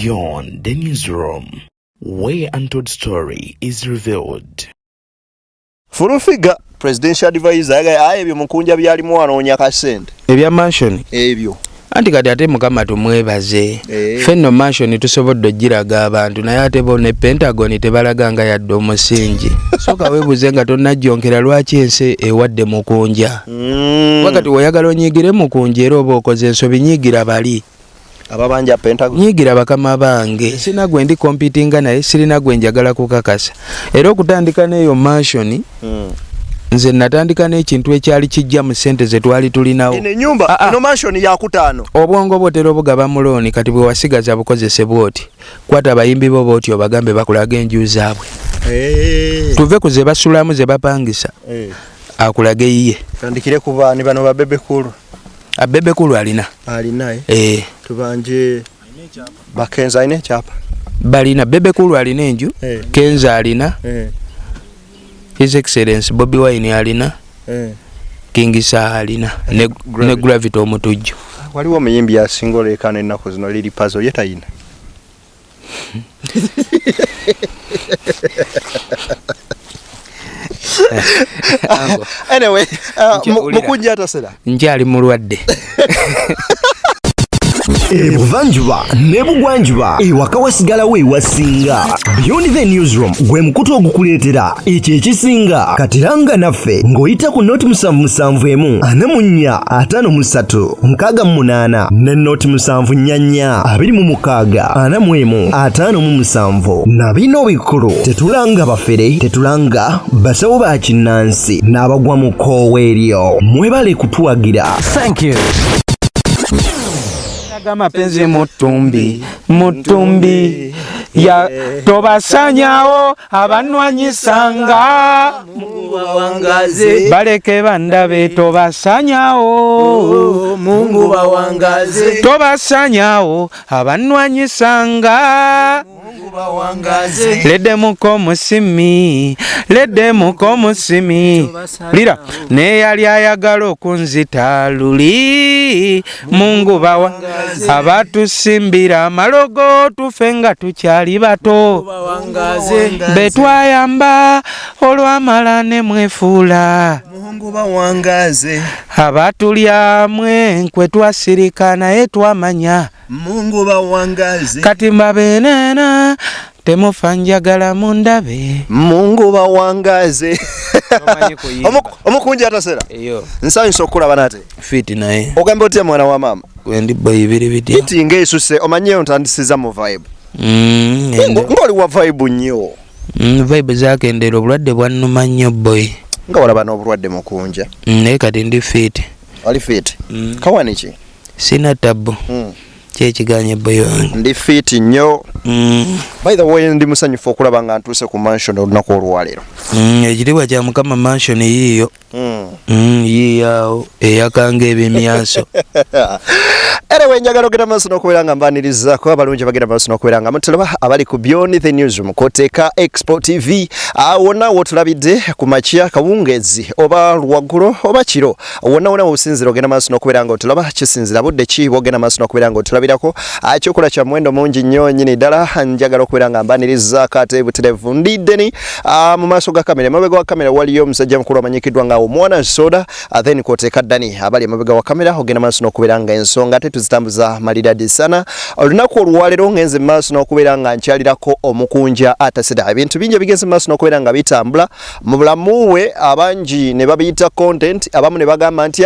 Beyond the Newsroom, where untold story is revealed. Full Figure presidential advisor aye ebyo Mukunja byalimu anoonya kasente. Ebya mansion. Ebyo. Anti kati ate Mukama tumwebaze. Ffe nno mansion tusobodde ogiraga abantu, naye ate bo ne Pentagon tebalaga nga yadde omusingi. Sooka weebuuze nga tonnajjonkera lwaki ensi ewadde Mukunja. Wakati woyagala onyiigire Mukunja era oba okoze ensobi, nyiigira bali ababanja Pentagon. Nyiigira bakama bange. Sina gwe ndi competinga naye, sirina gwe njagala kukakasa. Era okutandika n'eyo mansion, nze natandika n'ekintu ekyali kijja mu ssente ze twali tulinawo. Eno ennyumba, eno mansion yakutaano. Obwongo bwotera obugaba mu looni, kati bwe wasigaza bukozese bwoti. Kwata abayimbi bo bwoti obagambe bakulaga enju zaabwe. Tuve ku ze basulamu ze bapangisa, akulage yiye. Tandikire ku baani bano ba Bebe Cool. Bebe Cool alina. Alina, eh? Eh. Tubanje Bakenza alina ekyapa. Balina. Bebe Cool alina enju. Kenza alina. His Excellence Bobi Wine alina. King Saha alina. Ne Gravity Omutujju. Waliwo omuyimbi asinga oleekaana ennaku zino, Lil Pazo, ye tayina? Anyway, Mukunja atasera. Nkyali mulwadde. Ebuvanjuba ne bugwanjuba, ewaka wasigalawo ewasinga. Beyond the Newsroom gwe mukutu ogukuleetera ekyo ekisinga. Katiranga naffe ng'oyita ku 077 44 53 68 ne 074 26 41 57. Na bino bikulu: tetulanga bafere, tetulanga basawo ba kinnansi n'abagwa mu kkoowa eryo. Mwebale kutuwagira. Thank you. Mapenzi mutumbi mutumbi ya tobasanyawo abanwanyisanga, bawangaze, baleke bandabe, tobasanyawo. Mungu bawangaze, tobasanyawo abanwanyisanga, Mungu bawangaze, ledemuko musimi, ledemuko musimi lira neyali ayagala okunzita luli. Mungu bawa abatusimbira amalogo tufe nga tukyali bato, bawangaze, betwayamba olwamala ne mwefuula, Mungu bawangaze, abatulyamu enkwe twasirika naye twamanya, Mungu bawangaze, kati mbabenena temufa njagala mundabe. Mungu bawangaze. Omukunja atasera. Eyo. Nsanyusa okulaba nate. Fit naye. Ogamba otya mwana wa maama? Wendi boy, biri bitya? Hiti ng'esuse, omanyeyo ntandisiza mu vibe. Ng'oli wa vibe nnyo. Vibe zakendera, obulwadde bwannuma nnyo boy. Nga walaba n'obulwadde, Mukunja. Naye kati ndi fit. Oli fit? Kawani ki? Sina tabu. Kyekiganye boy wange. Ndi fit nnyo. By the way, ndi musanyufu okulaba nga ntuuse ku mansion olunaku olwaleero. Ekitiibwa kya Mukama, mansion yiiyo. Yiiyo awo eyakanga ebimyanso. Anyway, njagala ogenda maaso n'okubeera nga mbanirizaako abalungi bagenda maaso n'okubeera nga mutulaba abali ku Beyond the Newsroom koteeka Expo TV. Wonna wotulabidde ku makya, kawungeezi oba lwaggulo oba kiro, wonna wonna wosinzira ogenda maaso n'okubeera nga otulaba, kisinzira budde ki bwogenda maaso n'okubeera nga otulabirako. Ekyokola kya muwendo mungi nnyo nnyini ddala. Njagala okubeera nga mbanirizaako ate butereevu ndi Deni mu maaso ga kamera. Emabega wa kamera waliyo omusajja mukulu amanyikiddwa nga Omwana Soda, then kwoteeka Dani abali emabega wa kamera. Ogenda maaso n'okubeera nga ensonga ate tuzitambuza malidadi sana. Olunaku olwaleero ngenze maaso n'okubeera nga nkyalirako Omukunja Atasera. Ebintu bingi ebigenze maaso n'okubeera nga bitambula mu bulamu bwe, abangi ne babiyita content, abamu ne bagamba nti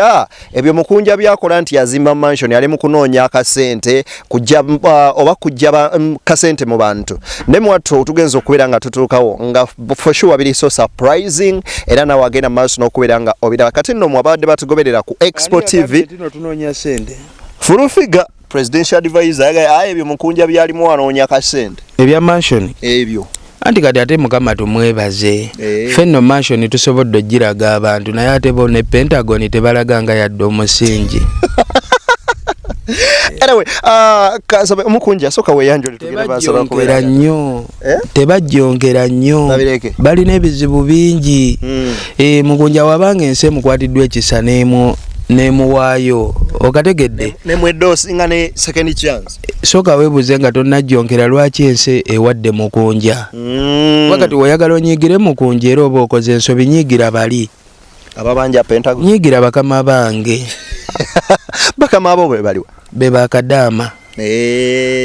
ebyo Mukunja byakola nti yazimba mansion ali mu kunoonya akasente kujja oba kujja kasente mu bantu. Ne mwattu tugenza okubeera nga tutuukawo nga for sure biri so surprising, era nawe agenda maaso n'okubeera nga obiraba. Kati nno mwabadde batugoberera ku Expo TV. Tunoonya sente. Full Figure presidential advisor aye ebyo Mukunja byalimu anoonya kasente. Ebya mansion. Ebyo. Anti kati ate Mukama tumwebaze. Ffe nno mansion tusobodde ogiraga abantu, naye ate bo ne Pentagon tebalaga nga yadde omusingi. Anyway, kasabe Omukunja soka weeyanjule tugende basobola tebajjonkera nnyo. Eh? Tebajjonkera nnyo. Babireke. Balina ebizibu bingi. Mukunja wabanga ensi emukwatiddwa ekisa n'emu Nemuwaayo, okategedde? Nemwedosinga ne second chance. Sooka weebuze nga tonnajjonkera lwaki ensi ewadde Mukunja. Wakati oyagala onyiigire Mukunja, era oba okoze ensobi. Nyiigira bali ababanja Pentagon. Nyiigira bakama bange. Bakama abo bwe baliwa? Be bakadaama.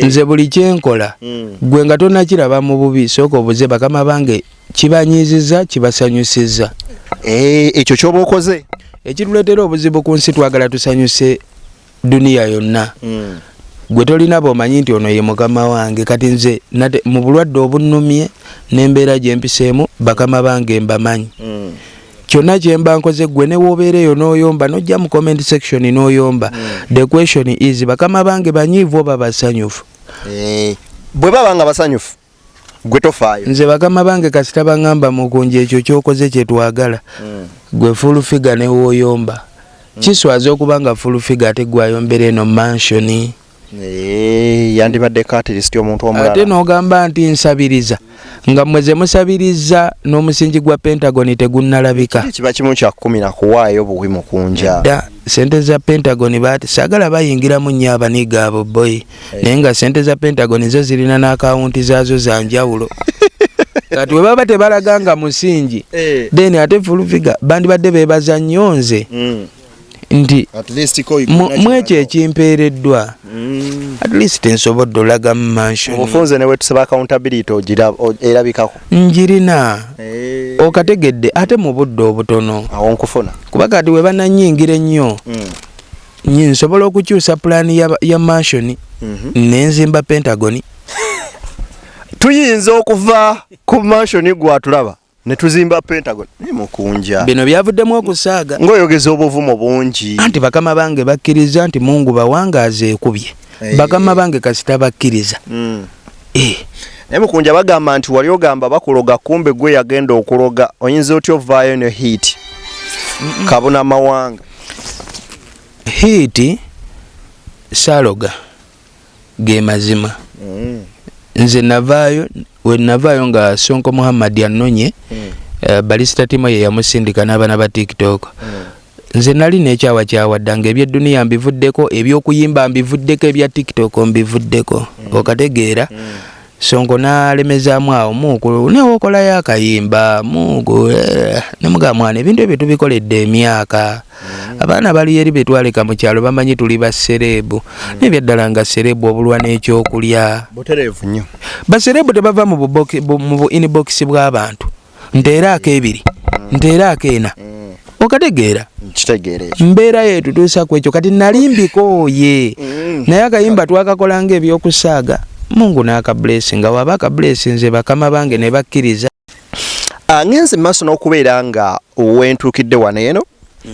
Nze buli kyenkola, gwe nga tonnakiraba mu bubi, sooka obuze bakama bange kibanyiizizza, kibasanyusizza. Ekyo kyoba okoze. Ekituleetera obuzibu ku nsi, twagala tusanyuse duniya yonna. Gwe tolina bw'omanyi nti ono ye mukama wange. Kati nze nate mu bulwadde obunnumye n'embeera gye mpiseemu, bakama bange mbamanyi. Kyonna kyemba nkoze, gwe ne woobeera eyo n'oyomba, n'ojja mu comment section n'oyomba, the question is, bakama bange banyiivu oba basanyufu? Bwe baba nga basanyufu, gwe tofaayo. Nze bakama bange kasita baŋŋamba, "Mukunja, ekyo kyokoze kye twagala." Gwe full figure ne wooyomba, kiswaza okuba nga full figure ate gwayombera eno mansion. Yandibaddeko at least omuntu omulala. Ate n'ogamba nti nsabiriza, nga mmwe ze musabiriza n'omusingi gwa Pentagon tegunnalabika. Kiba kimu kya 10 nakuwaayo buwi, Mukunja. Dda sente za Pentagon baati saagala bayingiramu nnyo abaniga abo boyi, naye nga sente za Pentagon zo zirina n'akawunti zaazo za njawulo. Kati we baba tebalaga nga musingi, then ate full figure bandibadde beebaza nnyo nze nti At least ko mu ekyo ekimpeereddwa, at least nsobodde olagamu mansion. Obufunze ne wetusaba accountability erabikako. Njirina, okategedde? Ate mu budde obutono. Awo nkufuna. Kuba kati we bananyingira ennyo, nsobola okukyusa pulaani ya mansion nenzimba Pentagon. Tuyinza okuva ku mansion, gwatulaba, ne tuzimba Pentagon ne Mukunja. Bino byavuddemu okusaaga. Ng'oyogeza obuvumu bungi. Anti bakama bange bakkiriza nti Mungu bawangaaze ekubye. Bakama bange kasita bakkiriza. Naye Mukunja, bagamba nti wali ogamba bakuloga, kumbe gwe yagenda okuloga. Oyinza otya ovaayo ne hit kabuna mawanga? Hit saaloga, ge mazima. Nze navaayo, we navaayo nga Sonko Muhammad annonye, Barista Timo ye yamusindika n'abaana ba TikTok. Nze nali nekyawakyawadda nga ebyedduniya mbivuddeko, ebyokuyimba mbivuddeko, ebya TikTok mbivuddeko, okategeera? Sonko n'alemezaamu awo, "Muuku, newe okolayo akayimba, muuku." Nemugaa, "Mwana, ebintu ebyo tubikoledde emyaka. Abaana bali eri betwaleka mu kyalo bamanyi tuli ba celeb." Nebyaddala nga celeb obulwa n'ekyokulya. Butereevu nnyo. Ba celeb tebava mu bu inbox bw'abantu, nteeraako ebiri, nteeraako ena, okategeera? Kitegeera ekyo. Mbeera yetutuusa ku ekyo. Kati nali mbikooye, naye akayimba twakakola nga ebyokusaaga, Mungu n'akablessinga. Waba akablessinze, bakama bange ne bakkiriza. Ngenze maaso n'okubeera nga wentuukidde wano eno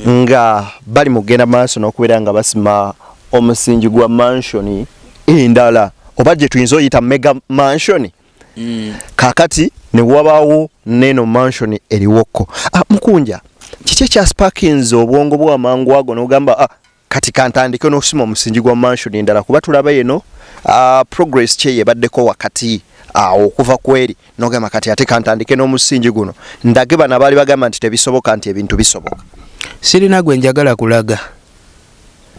nga bali mu kugenda maaso n'okubeera nga basima omusingi gwa mansion endala, oba gye tuyinza oyita mega mansion. Kaakati ne wabaawo n'eno mansion eriwokko. Mukunja, kiki ekyasparkinze obwongo bw'amangu ago n'ogamba, kati kantandike n'okusima omusingi gwa mansion endala? Kuba tulaba eno, progress kye yebaddeko wakati awo okuva ku eri, n'ogamba kati ate kantandike n'omusingi guno, ndage bano abaali bagamba nti tebisoboka nti ebintu bisoboka. Sirina gwe njagala kulaga.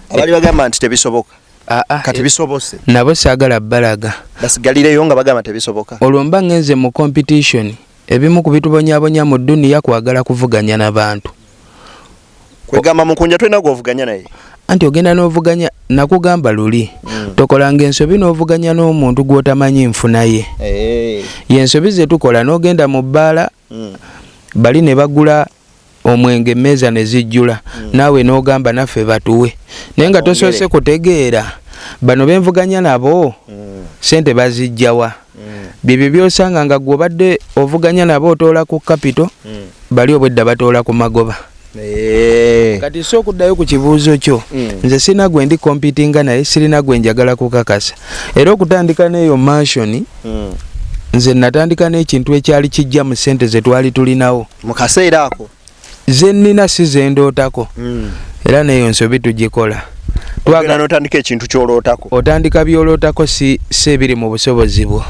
Abaali bagamba nti tebisoboka, Aa, kati bisobose. Nabo saagala balaga. Basigalireyo nga bagamba tebisoboka. Olwo mba ngenze mu competition. Ebimu ku bitubonyaabonya mu dduniya kwagala kuvuganya n'abantu. Kwegamba Mukunja tolina gwovuganya naye. Anti ogenda n'ovuganya, nakugamba luli, tokolanga ensobi n'ovuganya n'omuntu gw'otamanyi nfuna ye. Yensobi ze tukola, n'ogenda mu bbaala, bali ne bagula omwenge, emmeeza ne zijjula, naawe n'ogamba naffe batuwe, naye nga tosoose kutegeera bano benvuganya nabo sente bazijjawa. Byebyo byosanga nga gwe obadde ovuganya nabo otoola ku capital, bali obwedda batoola ku magoba. Kati so okuddayo ku kibuuzo kyo, nze sirina gwe ndi competinga naye, sirina gwe njagala kukakasa. Era okutandika n'eyo mansion, nze natandika n'ekintu ekyali kijja mu ssente ze twali tulinawo. Mu kaseera ako. Ze nnina, si ze ndootako. Era n'eyo nsobi tugikola. Ogenda n'otandika ekintu ky'olootako. Otandika by'olootako, si ebiri mu busobozi bwo.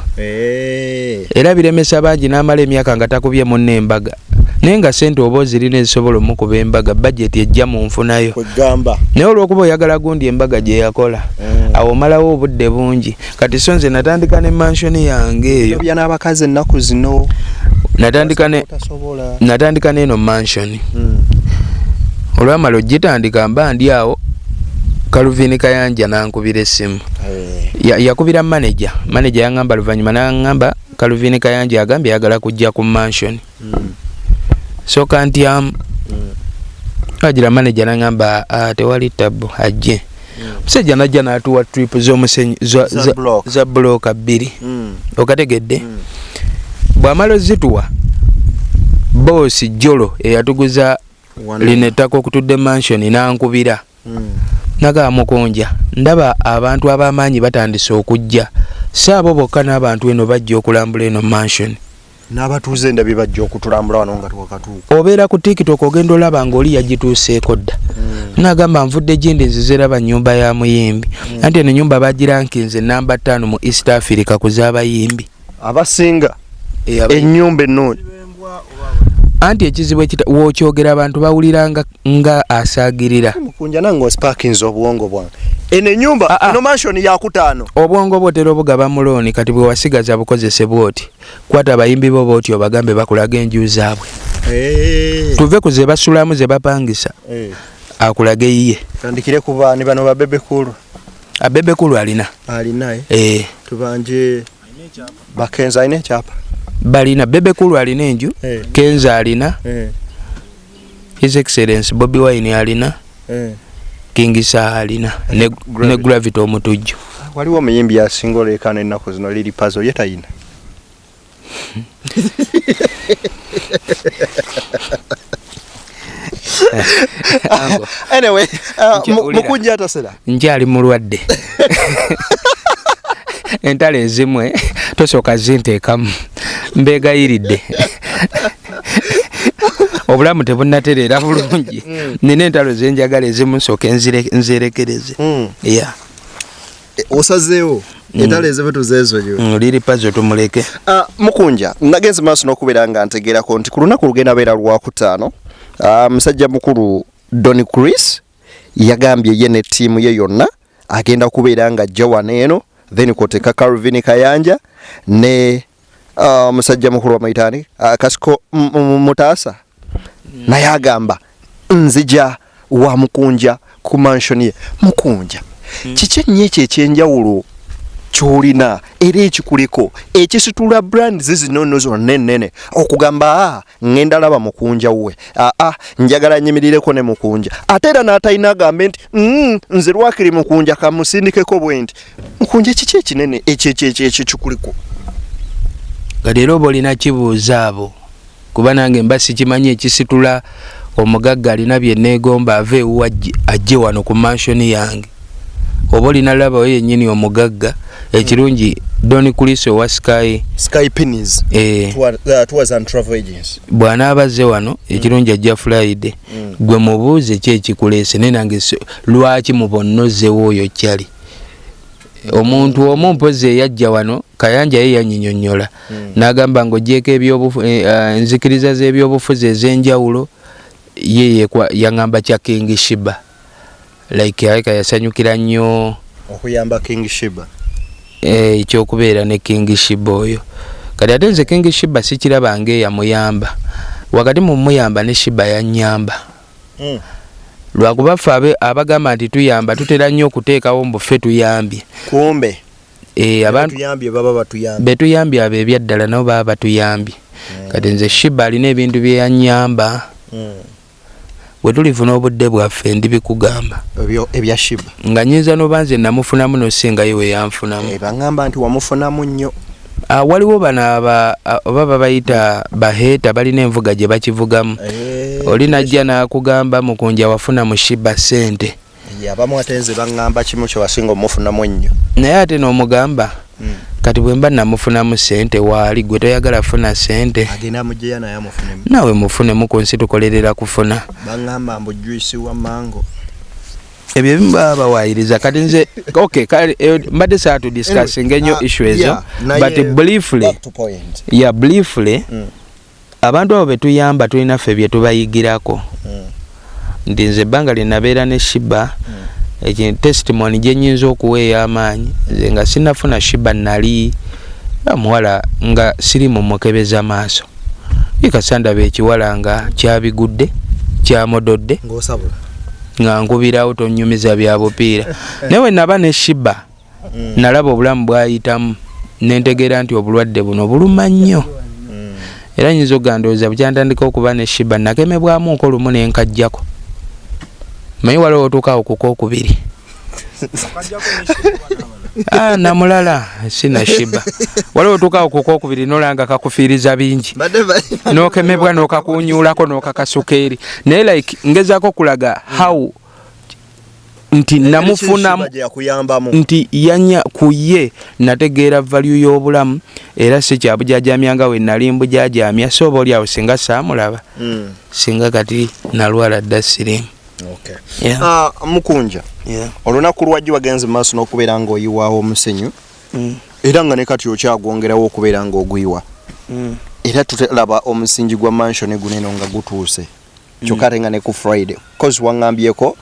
Era biremesa bangi, n'amala emyaka nga takubye munne embaga. Naye nga sente oba ozirina ezisobola omukuba embaga, budget ejja mu nfunayo. Kwegamba. Naye olwokuba oyagala gundi embaga gye yakola, awo omalawo obudde bungi. Kati so nze natandika ne mansion yange eyo. Ebya n'abakazi ennaku zino. Otasobola. Natandika n'eno mansion. Olwamala ogitandika mba ndi awo, Calvin Kayanja n'ankubira essimu. Yakubira manager. Manager yaŋŋamba luvannyuma n'aŋŋamba Calvin Kayanja agambye ayagala kujja ku mansion. Sooka ntyamu. Wagira manager n'aŋŋamba, tewali tabbu, ajje. Omusajja n'ajja n'atuwa trip z'omusenyu, Za block. za block 2. Okategedde? Bw'amala ozituwa, boss Jolo eyatuguza lino ettaka okutudde mansion n'ankubira. Nagamba Mukunja, ndaba abantu ab'amaanyi batandise okujja. Si abo bokka, n'abantu eno bajja okulambula eno mansion. N'abatuuze ndabye bajja okutulambula wano nga twakatuuka. Obeera ku TikTok ogenda olaba ng'oli yagituuseeko dda. Nagamba nvudde gindi nzize raba nnyumba ya muyimbi. Anti eno nnyumba bagirankinze namba 5 mu East Africa ku z'abayimbi. Abasinga ennyumba ennungi. Anti ekizibu w'okyogera abantu bawulira nga asaagirira. Mukunja nange osparkinze obwongo bwange. Eno ennyumba, eno mansion ya kutaano. Obwongo bwo otera obugaba mu looni, kati bwe wasigaza bukozese bw'oti. Kwata abayimbi bo bw'oti obagambe bakulaga enju zaabwe. Tuve ku ze basulamu ze bapangisa. Akulage yiye. Tandikire ku baani bano ba Bebe Cool. A Bebe Cool alina. Alina, Tubanje Bakenza alina ekyapa. Balina Bebe Cool alina enju. Kenza alina. His Excellence Bobi Wine alina. King Saha alina. Ne Gravity Omutujju. Waliwo omuyimbi asinga oleekaana ennaku zino Lil Pazo ye tayina. Anyway, Mukunja atasera. Nkyali mulwadde. Entalo ezimwe tosooka zinteekamu. Mbeegayiridde. Obulamu tebunnatereera bulungi. Nina entalo ze njagala ezimu nsooke nzerekereze. Yeah. Osazeewo. Entalo ezimu tuzeezonyiwe. Lil Pazo tumuleke. Mukunja, nagenze maaso n'okubeera nga ntegeerako nti ku lunaku lugenda beera lwakutaano, musajja mukulu Don Chris yagambye ye ne ttiimu ye yonna agenda kubeera nga ajja wano eno, then kw'oteeka Calvin Kayanja ne musajja mukulu bamuyita ani? Kasiko Mutaasa. Naye agamba nzija wa Mukunja ku mansion ye. Mukunja, kiki ennyo ekyo ekyenjawulo ky'olina era ekikuliko ekisitula brands zino nno zonna ennene okugamba, ŋŋenda laba Mukunja we, njagala nnyimirireko ne Mukunja, ate era n'atalina agambe nti, nze lwakiri Mukunja kamusindikeko bwe nti. Mukunja, kiki ekinene ekyo ekyo ekyo ekyo kikuliko? Kati era oba olina kibuuza abo, kuba nange mba sikimanyi ekisitula omugagga alina bye neegomba ave ewuwe ajje wano ku mansion yange. Oba olina labayo yennyini omugagga. Ekirungi Don Chris owa Sky Sky Pins. Tours and Travel Agency. Bw'anaaba azze wano, ekirungi ajja Friday. Gwe mubuuze ki ekikuleese, naye nange lwaki mu bonna ozzeewo oyo kyali? Omuntu omu mpozzi eyajja wano, Kayanja ye yanyinyonnyola. N'agamba ng'oggyeeko enzikiriza z'ebyobufuzi ez'enjawulo, ye yaŋŋamba kya King Sheebah. Like alabika yasanyukira nnyo okuyamba King Sheebah. Ekyokubeera ne King Sheebah oyo. Kati ate nze King Sheebah sikiraba ng'eyamuyamba. Wakati mu muyamba ne Sheebah yannyamba. Lwakuba ffe abagamba nti tuyamba tutera nnyo okuteekawo mbu ffe tuyambye. Kumbe. Abantu Betuyambye baba batuyambye. Betuyambye abo ebyaddala nabo baba batuyambye. Kati nze Sheebah alina ebintu bye yannyamba. Bwe tulifuna obudde bwaffe ndibikugamba. Ebyo ebya Sheebah. Nga nnyinza n'oba nze namufunamu n'osinga ye we yanfunamu. Baŋŋamba nti wamufunamu nnyo. Waliwo bano oba babayita baheeta balina envuga gye bakivugamu. Oli n'ajja n'akugamba Mukunja wafuna mu Sheebah ssente. Ye, abamu ate nze baŋŋamba kimu kye wasinga omufunamu ennyo. Naye ate n'omugamba, kati bwe mba namufunamu ssente waali gwe toyagala funa ssente. Agenda amugyeyo naye amufunemu. Naawe mufunemu ku nsi tukolerera kufuna. Baŋŋamba mbu juice wa mango. Ebyo ebimu baba bawaayiriza. Kati nze, okay, kale, mbadde saa tu discussing ennyo Anyway, issue ezo, yeah, naye but briefly, back to point. Yeah, briefly, Abantu abo betuyamba tulina ffe bye tubayigirako. Nti nze ebbanga lye nabeera ne Shiba, ekintu testimony gye nnyinza okuwa ey'amaanyi, nze nga sinnafuna Shiba nali muwala nga siri mu mukebeza maaso. Kasita ndaba ekiwala nga kyabigudde, kyamododde, nga nkubirawo tonnyumiza bya bupiira. Naye we naba ne Shiba, nalaba obulamu bw'ayitamu ne ntegeera nti obulwadde buno buluma nnyo. Era nnyinza okugamba ndowooza bukya ntandika okuba ne Shiba nakemebwamuko lumu ne nkajjako. Manyi waliwo w'otuuka awo ku kookubiri. Ah, namulala sina Shiba. Waliwo otuuka awo ku kookubiri n'olanga kakufiiriza bingi. N'okemebwa n'okakunyuulako n'okakasuka eri. Naye like ngezaako okulaga how nti namufunamu nti yanya ku ye nategeera value y'obulamu era si kyabujajamya nga we nali mbujajamya, so oba oli awo singa saamulaba singa kati nalwala dda siriimu. Okay. Mukunja, olunaku lwajjo wagenze mu maaso n'okubeera ng'oyiwaawo omusenyu era nga ne kati okyagwongerawo okubeera ng'oguyiwa, era tulaba omusingi gwa mansion guno eno nga gutuuse, kyokka ate nga ne ku Friday cause waŋŋambyeko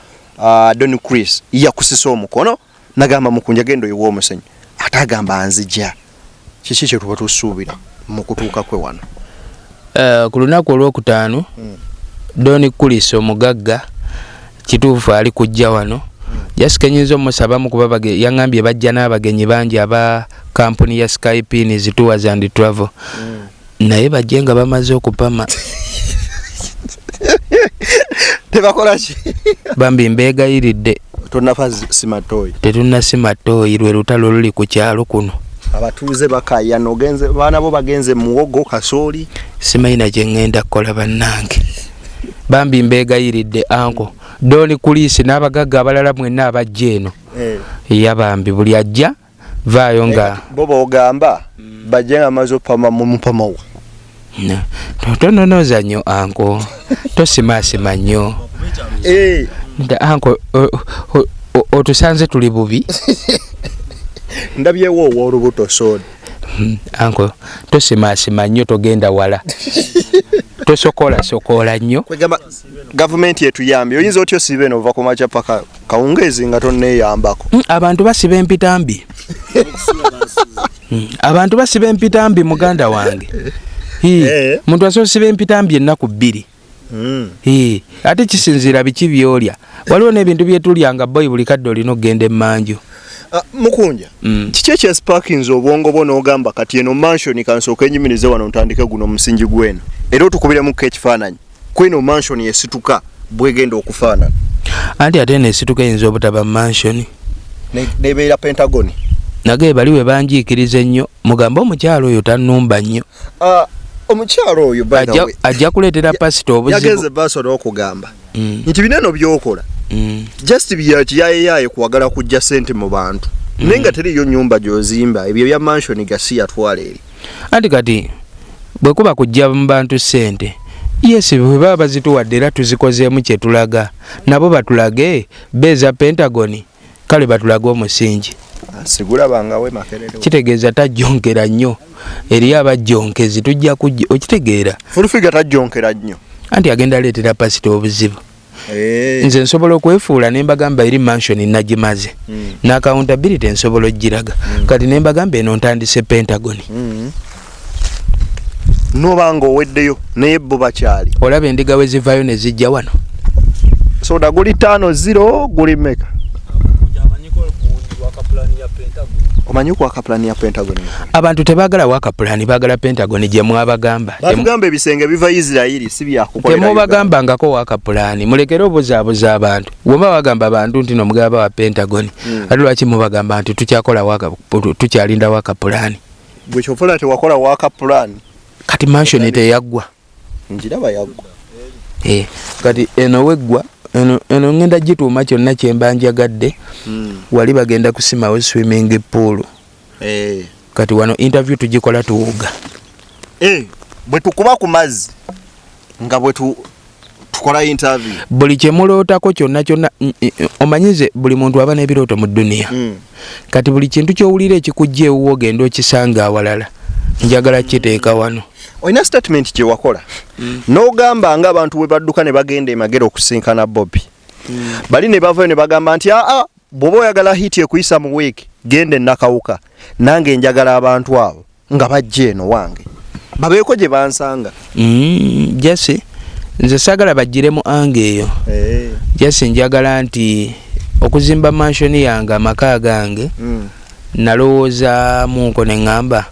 Don Chris yakusisa omukono nagamba Mukunja genda oyiwa omusenyu, ate agamba nzija. Kiki kye tuba tusuubira mu kutuuka kwe wano? Ku lunaku olwokutaano Don Chris omugagga kituufu ali kujja wano. Just kenyinza omusabamu kuba yaŋŋambye bajja n'abagenyi bangi aba kampuni ya Skypins Tours and Travel, naye bajje nga bamaze okupama. Tebakola ki? Bambi mbeegayiridde. Tonnafa simatoyi. Tetunnasima ttooyi, lwe lutalo luli ku kyalo kuno. Abatuuze bakayana, ogenze baana bo bagenze muwogo kasooli. Simanyi na kye ŋŋenda kukola bannange. Bambi mbeegayiridde anko Don Chris n'abagagga abalala mwenna abajja eno, yabambi buli ajja vaayo nga bo boogamba bajje nga bamaze opama mu mupamawa. Tononooza nnyo anko, tosimaasima nnyo anko, otusanze tuli bubi. Ndabyewo ow'olubuto soda. Anko tosimaasima nnyo, togenda wala, tosokola sokola nnyo. Kwegamba gavumenti etuyambye, oyinza otya osiiba eno ova ku makya paka kawungeezi nga tonneeyambako? Abantu basiba empitambi. Abantu basiba empitambi muganda wange. Muntu asobola osiba empitambi ennaku 2. Ate kisinziira biki by'olya. Waliwo n'ebintu bye tulya nga boyi buli kadde olina okugenda emmanju. Mukunja, kiki ekyesparkinze obwongo bwo n'ogamba kati eno mansion kansooke nyimirize wano ntandike guno omusingi gw'eno, era otukubiremuko ekifaananyi kweno mansion esituka bwegenda okufaanana? Anti ate eno esituka eyinza obutaba mansion, nebeera Pentagon. Nage bali we banjiikiriza ennyo, mugambe omukyalo oyo tannumba nnyo. Omukyalo oyo ajja kuleetera pasita obuzibu. Yagenze baaso n'okugamba nti bino eno by'okola just byakiyayeyaye kwagala kujja ssente mu bantu, naye nga teriyo nnyumba gy'ozimba, ebyo bya mansion gasi yatwala eri. Anti kati bwe kuba kujja mu bantu ssente, yes, bwe baba bazituwadde era tuzikozeemu kye tulaga, nabo batulage beeza Pentagon, kale batulage omusingi. Sigulabangawe Makerere. Kitegeeza tajjonkera nnyo, eriyo abajjonkezi tujja kujja okitegeera. Full Figure tajjonkera nnyo. Anti agenda aleetera pasita obuzibu. Nze nsobola okwefuula ne mbagamba eri mansion nagimaze, n'accountability nsobola ogiraga, kati ne mbagamba eno ntandise Pentagon. Noba nga oweddeyo naye bo bakyali. Olaba endiga we zivaayo ne zijja wano. Soda guli 5-0 guli mmeka? Omanyi kwaka plan ya Pentagon? Abantu tebaagala waka plan, baagala Pentagon gye mwabagamba. Batugamba ebisenge biva Israeli si byakukolera. Temubagambangako waka plan, mulekere obuzaabuza abantu. Bw'oba wagamba abantu nti nomugaba wa Pentagon, ate lwaki mubagamba nti tukyakola waka, tukyalinda waka plan? Gwe kyofola tewakola waka plan. Kati mansion teyaggwa. Njiraba yaggwa. Kati eno weggwa, eno ngenda gituuma kyonna kye mba njagadde. Wali bagenda kusimawo swimming pool. Kati wano interview tugikola tuwuga. Bwe tukuba ku mazzi nga bwe tukola interview. Buli kye mulootako kyonna kyonna, omanyize buli muntu aba n'ebirooto mu duniya. Kati buli kintu ky'owulira ekikujja ewuwo ogenda okisanga awalala. Njagala kiteeka wano. Olina statement gye wakola n'ogamba nga abantu bwe badduka ne bagenda emagera okusinkana Bobi, bali ne bavayo ne bagamba nti aa, bw'oba oyagala hit ekuyisa mu wiiki, genda ennakawuka. Nange njagala abantu abo nga bajja eno wange babeeko gye bansanga. Just nze saagala bajjire mu ange eyo. Just njagala nti okuzimba mansion yange, amaka gange, nalowoozaamuko ne ŋŋamba,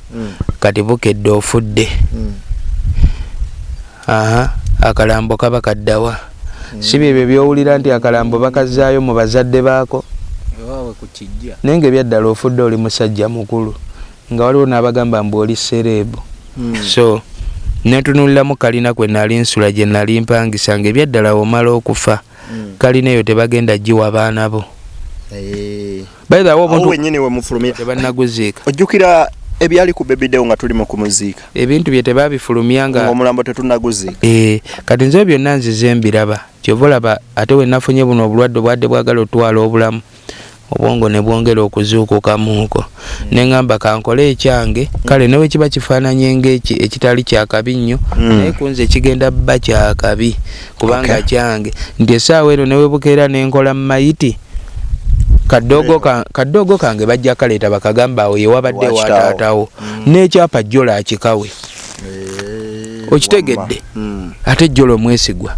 kati bukedde ofudde, aha, akalambo kaba kaddawa? Si byebyo byowulira nti akalambo bakazaayo mu bazadde baako? Ewaabwe ku kijja. Naye nga ebyaddala ofudde, oli musajja mukulu, nga waliwo n'abagamba mbu oli celeb. So netunuliramu kalina kwe nali nsula, gye nali mpangisa, nga ebyaddala omala okufa, kalina eyo tebagenda giwa baana bo. By the way, awo obuntu wennyini we mufulumira. Tebannaguziika. Ojjukira ebyali ku Baby Deo nga tuli mu kumuziika? Ebintu bye tebabifulumya nga omulambo tetunnaguziika. Kati nze byonna nzize mbiraba. Kyova olaba ate we nafunye buno obulwadde obwadde bwagala otwala obulamu, obwongo ne bwongera okuzuukukamuuko, ne ŋŋamba kankole ekyange. Kale ne bwe kiba kifaananye ng'eki ekitali kyakabi nnyo, naye ku nze kigenda bba kyakabi, kubanga kyange, nti essaawa eno ne we bukeera ne nkola mayiti, kadoogo kange bajja kaleeta bakagamba awo yewabadde Wakitaawo. wataatawo n'ekyapa jjola akikawe. Okitegedde? Ate jjola omwesigwa,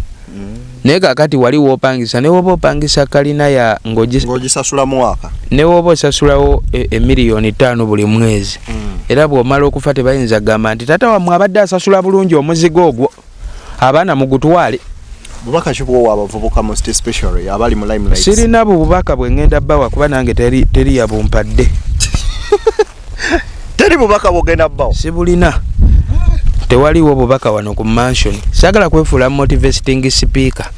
naye kakati wali woopangisa, ne woba opangisa kalina ya ng'ogisasula mwaka. Ne woba osasulawo emiliyoni 5 buli mwezi, era bw'omala okufa tebayinza kugamba nti taata wammwe abadde asasula bulungi omuzigo ogwo, abaana mugutwale. Bubaka ki bwowa abavubuka, most especially abali mu limelight? Sirina bubaka bwe ŋŋenda bbawa, kuba nange teri yabumpadde. Teri bubaka bwogenda bbawo? Sibulina, tewaliwo bubaka wano ku mansion. Saagala kwefuula motivating speaker.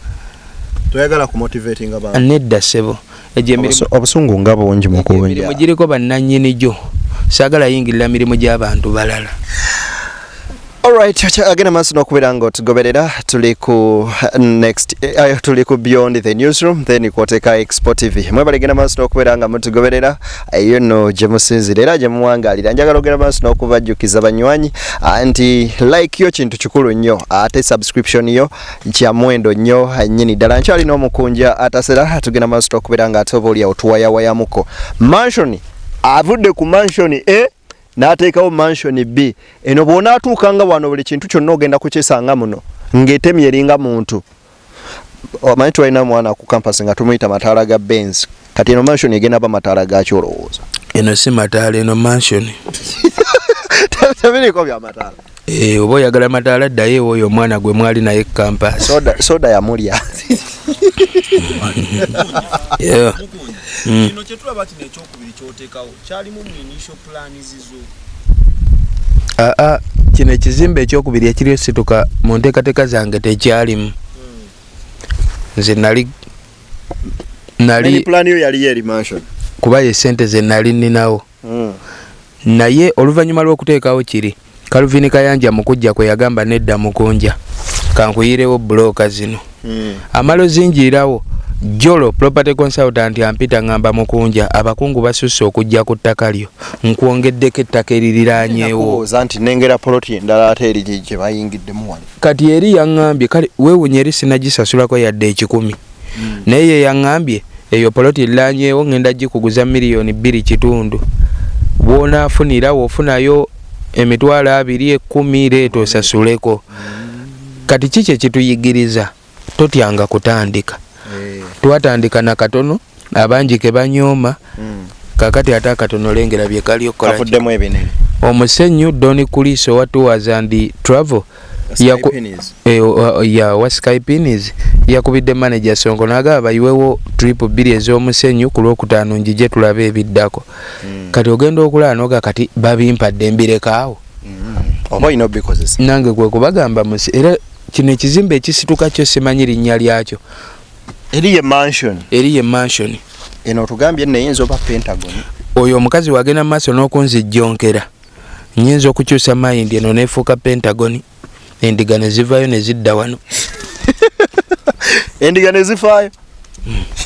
Toyagala kumotivatinga bantu? Nedda ssebo, egyo emirimu Obusungu nga bungi. Emirimu Mukunja. giriko bannannyini gyo, saagala yingirira mirimu gy'abantu balala. Alright, agenda maaso n'okubeera nga otugoberera. Tuli ku next, tuli ku Beyond the Newsroom, then kwoteka Expo TV. Mwebale genda maaso n'okubeera nga mutugoberera eyo nno gye musinzira era gye muwangaalira. Njagala ogenda maaso n'okubajjukiza banywanyi, nti like yo kintu kikulu nnyo, ate subscription yo kya muwendo nnyo nnyini ddala. Nkyalina omukunja atasera, tugenda maaso n'okubeera nga ate oba oliawo tuwayawayamuko mansion. Avudde ku mansion A n'ateekawo mansion B. Eno bw'onaatuuka nga wano, buli kintu kyonna ogenda kukisanga muno ng'etemye eringa muntu. Omanyi twalina mwana ku campus nga tumuyita mataala ga Benz. Kati eno mansion egenda ba mataala gaki olowooza? Eno si mataala, eno mansion. Tebiriiko bya mataala. Eh, oba oyagala mataala, ddayo ewoyo omwana gwe mwali naye campus. Soda yamulya. Yeah. Kino kyetulaba kino ekyokubiri kyoteekawo kyalimu mu initial plans zo? Aa, kino ekizimbe ekyokubiri ekiri osituka mu nteekateeka zange tekyalimu. Nze nali nali nali plan yo yali eri mansion. Kuba ye sente ze nali nninawo, naye oluvannyuma lw'okuteekawo kiri, Calvin Kayanja mukujja kwe yagamba, nedda mukunja, kankuyirewo bulooka zino. Amala ozinjiirawo, Jolo property consultant ampita, ngamba, mukunja, abakungu basusse okujja ku ttaka lyo, nkwongeddeko ettaka eririranyeewo. Nakubuuza nti nengera poloti endala ate eri gye bayingiddemu wano. Kati eri yaŋŋambye, kale weewunya, eri sinagisasulako yadde 100, naye ye yaŋŋambye eyo poloti eriraanyeewo ŋŋenda gikuguza miliyoni 2.5, bw'onaafunira wofunayo 210,000, leeta osasuleko. Kati ki kye kituyigiriza? Totyanga kutandika. Twatandika na katono, abangi ke banyooma. Kakati ate akatono lengera bye kali okukola ki? Kavuddemu ebinene. Omusenyu Don Kuliso owa Tours and Travel Skypenis. Ya wa Skypenis yakubidde manager Sonko n'agamba bayiwewo trip bbiri ez'omusenyu ku Lwokutaano, njije tulabe ebiddako. Kati ogenda okulaba noga kati babimpadde, mbirekaawo? Oba olina obikozesa. Nange kwe kubagamba musi, era kino ekizimbe ekisituka kyo simanyi linnya lyakyo. Eri ye mansion. Eri ye mansion. Eno otugambye neyinza oba Pentagon. Oyo omukazi wagenda mu maaso n'okunzijjonkera, nyinza okukyusa mind, eno neefuuka Pentagon, endiga ne zivaayo ne zidda wano. Endiga ne zifaayo.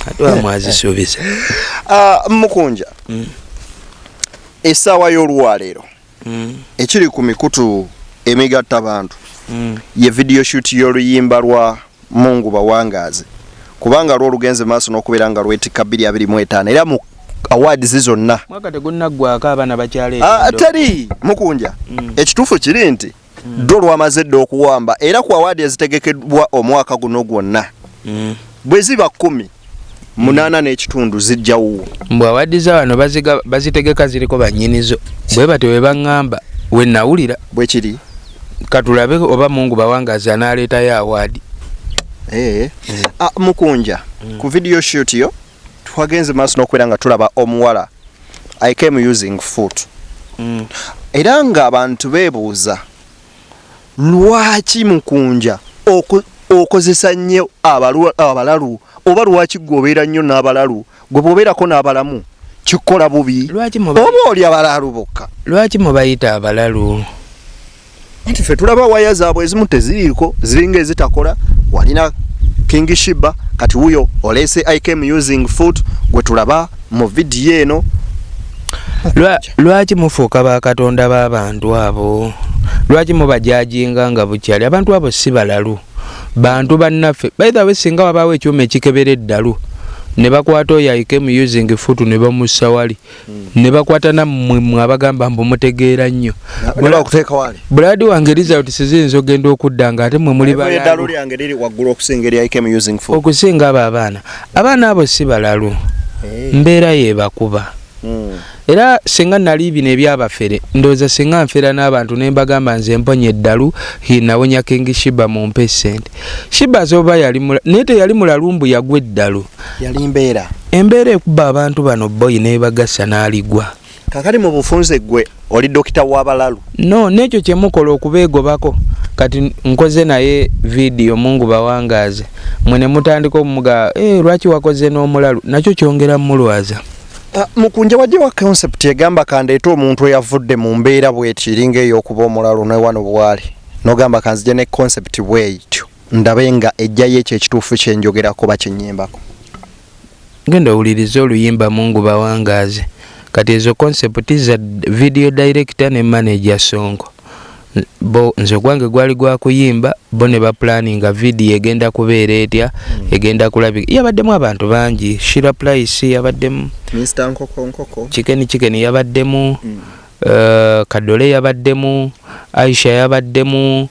Ate wamwazisuubiza. Ah, mukunja, essaawa y'olwaleero, ekiri ku mikutu emigatta bantu ye video shoot y'oluyimba lwa Mungu Bawangaaze, kubanga lwo olugenze maaso n'okubeera nga lwetikka 2025 era mu awards zonna. Mwaka tegunnaggwako, abaana bakyaleeta. Teri mukunja. Ekituufu kiri nti ddo lwamaze dda okuwamba, era ku award ezitegekeddwa omwaka guno gwonna, bwe ziba 10, 8.5 zijjawuwo. Mbw award za wano bazitegeka ziriko bannyinizo, bwe batyo bwe baŋŋamba, we nawulira. Bwe kiri. Katulabe oba Mungu Bawangaazi anaaleetayo award. Eh. Ah, mukunja, ku video shoot yo twagenze maaso n'okubeera nga tulaba omuwala I came using foot, era ng'abantu beebuuza lwaki mukunja okozesa nnyo abalalu, oba lwaki gwe obeera nnyo n'abalalu? Gwe bw'obeerako n'abalamu kikola bubi, Lwaki oba oli abalalu bokka? Lwaki mubayita abalalu? Anti ffe tulaba waya zaabwe ezimu teziriiko, ziringa ezitakola. Walina King Shiba, kati wuyo oleese I came using foot gwe tulaba mu vidiyo eno. Lwaki mufuuka bakatonda b'abantu abo? Lwaki mubajajinga nga bukyali? Abantu abo si balalu, bantu bannaffe. By the way, singa wabaawo ekyuma ekikebera eddalu ne bakwata oyo I came using foot ne bamussa wali, ne bakwata nammwe mmwe abagamba mbu mutegeera nnyo, nebakuteeka wali, blood wange result siziyinza ogenda okudda nga ate mmwe muli eddalu balalu lyange liri waggulu okusinga eri I came using foot. Okusinga abo abaana. Abaana abo si balalu, mbeera yebakuba. Era singa nali bino ebyabafere, ndowooza singa nfera n'abantu ne mbagamba nze mponya eddalu, hi nawonya King Shiba, mumpe essente. Shiba azoba yali naye teyali mulalu mbu yagwa eddalu. Yali mbeera. Embeera ekuba abantu bano boyi n'ebagasa n'aligwa. Kakati mu bufunze gwe oli dokita w'abalalu? No, n'ekyo kyemukola okubeegobako. Kati nkoze naye vidiyo Mungu Bawangaaze, mwe ne mutandika omumuga, "Eh, lwaki wakoze n'omulalu?" Nakyo kyongera mulwaza. Ah, mukunja, wajja wa concept egamba kandeete omuntu eyavudde mu mbeera bweti eringa ey'okuba omulalu ne wano bwali, nogamba kanzije ne concept bweyityo ndabe nga ejjayo ekyo ekituufu kyenjogerako bakyenyimbako? Genda owulirize oluyimba Mungu Bawangaaze. Kati ezo concept za video director ne manager Sonko. Bo nze ogwange gwali gwa kuyimba, bo ne baplaninga video egenda kubeera etya, egenda kulabika. Yabaddemu abantu bangi, Shira Price yabaddemu, Mr Nkoko Nkoko, Chicken Chicken yabaddemu, Kadole yabaddemu, Aisha yabaddemu,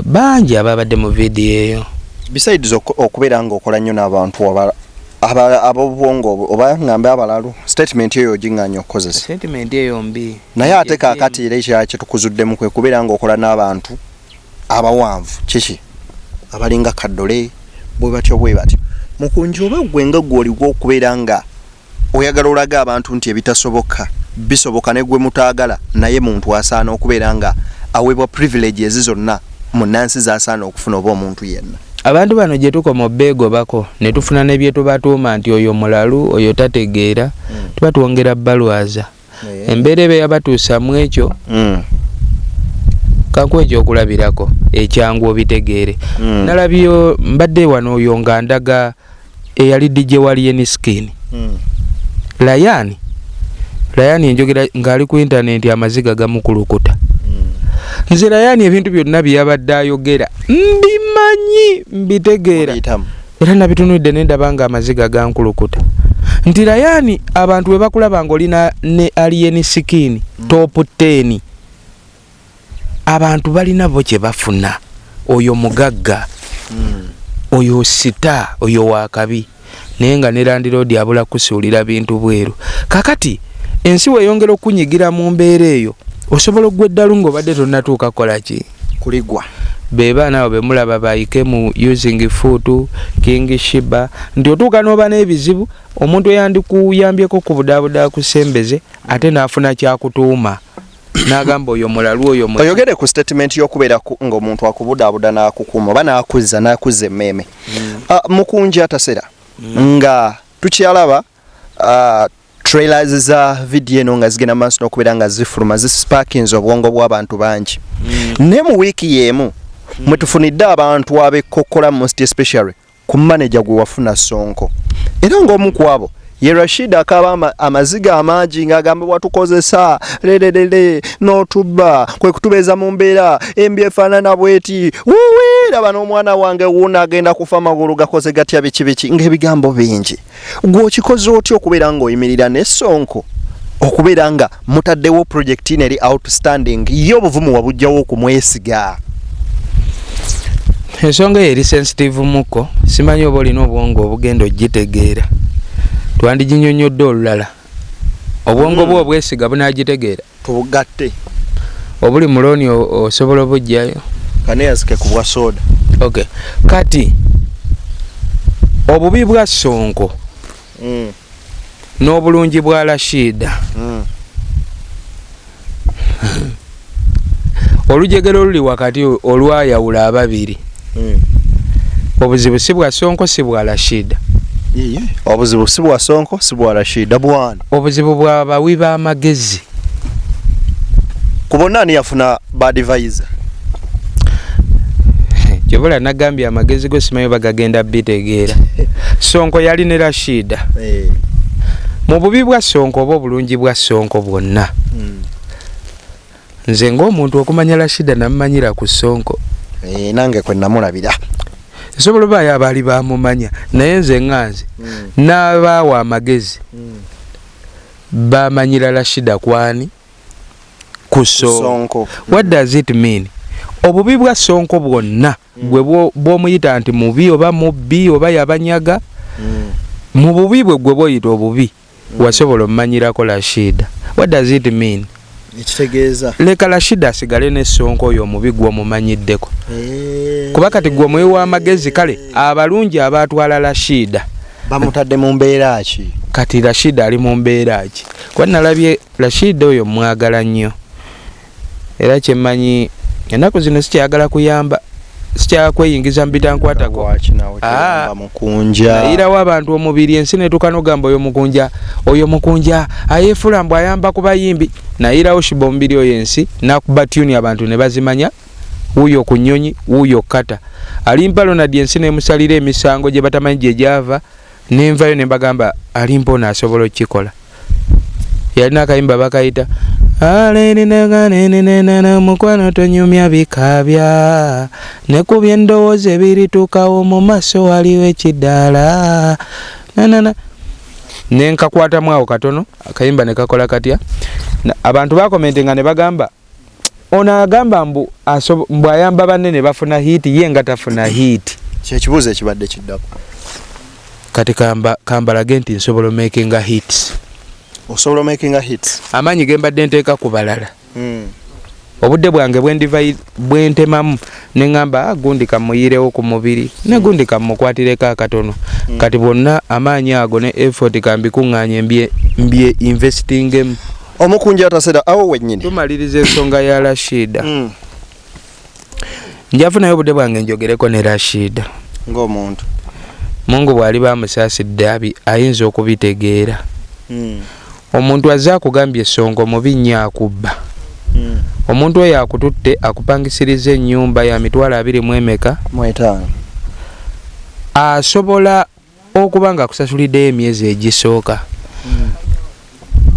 bangi ababadde mu vidiyo eyo. Besides okubeera nga okola nnyo n'abantu ab'obwongo oba ngambe abalalu, statement eyo ogiŋŋanya okukozesa? Statement eyo mbi. Naye ate kaakati era ekirala kyetukuzuddemu kwe kubeera ng'okola n'abantu abawanvu, kiki, abalinga Kaddole bwe batyo bwe batyo. Mukunji, oba gwe nga gwe oliwo okubeera nga oyagala olaga abantu nti ebitasoboka bisoboka, ne gwe mutaagala naye muntu asaana okubeera nga aweebwa privileges zonna munnansi z'asaana okufuna oba omuntu yenna? Abantu bano gye tukoma obeegobako ne tufuna ne bye tubatuuma nti oyo mulalu, oyo tategeera, tuba twongera balwaza. Embeera eba yabatuusa mu ekyo. Kankuwa ekyokulabirako ekyangu obitegeere. Nalabyo mbadde wano oyo nga ndaga eyali DJ wa Alien Skin, Layani. Layani enjogera ng'ali ku intaneti amaziga gamukulukuta. Nze Layani ebintu byonna bye yabadde ayogera mbimanyi, mbitegeera. Obiyitamu. Era nabitunudde ne ndaba nga amaziga gankulukuta nti Layani, abantu bwe bakulaba ng'olina ne Alien Skin top 10, abantu balina bo kye bafuna, oyo mugagga, oyo sita, oyo wakabi, naye nga ne landlord abula kusuulira bintu bweru. Kakati ensi weeyongera okunyigira mu mbeera eyo, osobola okugwa eddalu ng'obadde tonnatuuka kukola ki? Kuligwa. Be baana abo bemulaba bayike mu using foot, King Shiba, nti otuuka n'oba n'ebizibu, omuntu eyandikuyambyeko ku budaabuda akusembeze ate n'afuna kyakutuuma n'agamba oyo mulalu, oyo Oyogere ku statement y'okubeera ng'omuntu akubudaabuda n'akukuuma oba n'akuzza emmeeme. Ah, mukunja atasera nga tukyalaba trailers za video eno nga zigenda maaso n'okubeera nga zifuluma, zisparkinze obwongo bw'abantu bangi, naye mu wiiki y'emu mwe tufunidde abantu abekokkola, most especially ku manager gwe wafuna Sonko, era ng'omu ku abo Ye Rashid akaaba amaziga amangi ng'agamba watukozesa lererere n'otubba kwe kutubeeza mu mbeera embi efaanana bweti wuwi laba n'omwana wange wuuno agenda kufa amagulu gakoze gatya biki biki ng'ebigambo bingi. Gwe okikoze otya okubeera ng'oyimirira ne Sonko okubeera nga mutaddewo project ino eri outstanding ye obuvumu wabujjawo okumwesiga? Ensonga eyo eri sensitive muko, simanyi oba olina obwongo obugenda ogitegeera. Twandiginyonnyodde olulala. Obwongo bwo obwesiga bunagitegeera? Tubugatte. Obuli mu looni osobola obujjayo? Kaneyazike ku bwa soda. Okay. Kati obubi bwa Sonko n'obulungi bwa Rashida. Olujegere oluli wakati olwayawula ababiri. Obuzibu si bwa Sonko si bwa Rashida. Obuzibu si bwa Sonko si bwa Rashida bwana. Obuzibu bwa bawi b'amagezi. Ku bonna ani yafuna ba advisor? Kyobola nagambye amagezi go simanyi oba gagenda bitegeera. Sonko yali ne Rashida. Mu bubi bwa Sonko oba obulungi bwa Sonko bwonna. Nze ng'omuntu okumanya Rashida namumanyira ku Sonko. Nange kwe namulabira. Nsobola obaayo abaali bamumanya naye nze nga nze n'abaawa amagezi bamanyira Rashida kwani ku Sonko. What does it mean? Obubi bwa Sonko bwonna gwe bw'omuyita nti mubi oba mubbi oba yabanyaga, mu bubi bwe gwe bw'oyita obubi wasobola omumanyirako Rashida. What does it mean? Ekitegeeza leka Rashida asigale ne Sonko oyo omubi gw'omumanyiddeko. Kuba kati gwe omuwi w'amagezi, kale abalungi abaatwala Rashida bamutadde mu mbeera ki? Kati Rashida ali mu mbeera ki? Kuba nalabye Rashida oyo mwagala nnyo, era kyemmanyi ennaku zino sikyayagala kuyamba, sikyayagala kweyingiza mu bitankwatako. Nayirawo abantu omubiri ensi netuuka n'ogamba oyo mukunja, oyo mukunja ayeefula mbu ayamba ku bayimbi. Nayirawo Shiba omubiri oyo ensi n'akuba tune abantu ne bazimanya, wuuyo ku nnyonyi, wuuyo kata. Alimpa Ronald ensi n'emusalira emisango gye batamanyi gye gyava, nenvayo ne mbagamba alimpa ono asobola okukikola. Yalina akayimba bakayita mukwano tonyumya bikaabya ne ku byendowooza ebirituukawo mu maaso waliwo ekidaala nanana. Ne nkakwatamu awo katono akayimba ne kakola katya. Abantu bakomentinga ne bagamba ono agamba mbu ayamba banne ne bafuna hit, ye nga tafuna hit. Kyekibuuzo ekibadde kiddako. Kati kambalage nti nsobola makinga hits. Osobola makinga hits? Amaanyi ge mbadde nteeka ku balala. Obudde bwange bwentemamu ne ŋŋamba, gundi kamuyirewo ku mubiri ne gundi kamukwatireko akatono. Kati bwonna amaanyi ago ne effort kambikuŋŋaanye mbye investingemu. Omukunja atasera awo wennyini. Tumaliriza ensonga ya Rashida. Njafunayo obudde bwange njogereko ne Rashida. Ng'omuntu. Mungu bw'aliba amusaasidde ayinza okubitegeera. Omuntu azze akugambye Sonko mubi nnyo akubba. Omuntu oyo akututte akupangisiriza ennyumba ya mitwalo abiri mu emeka? Mu etaano. Asobola okuba nga akusasuliddeyo emyezi egisooka.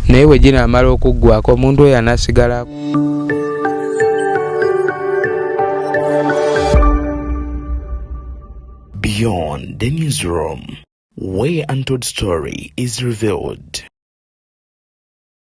Naye bwe ginaamala okuggwako omuntu oyo anaasigala. Beyond the Newsroom, where untold story is revealed.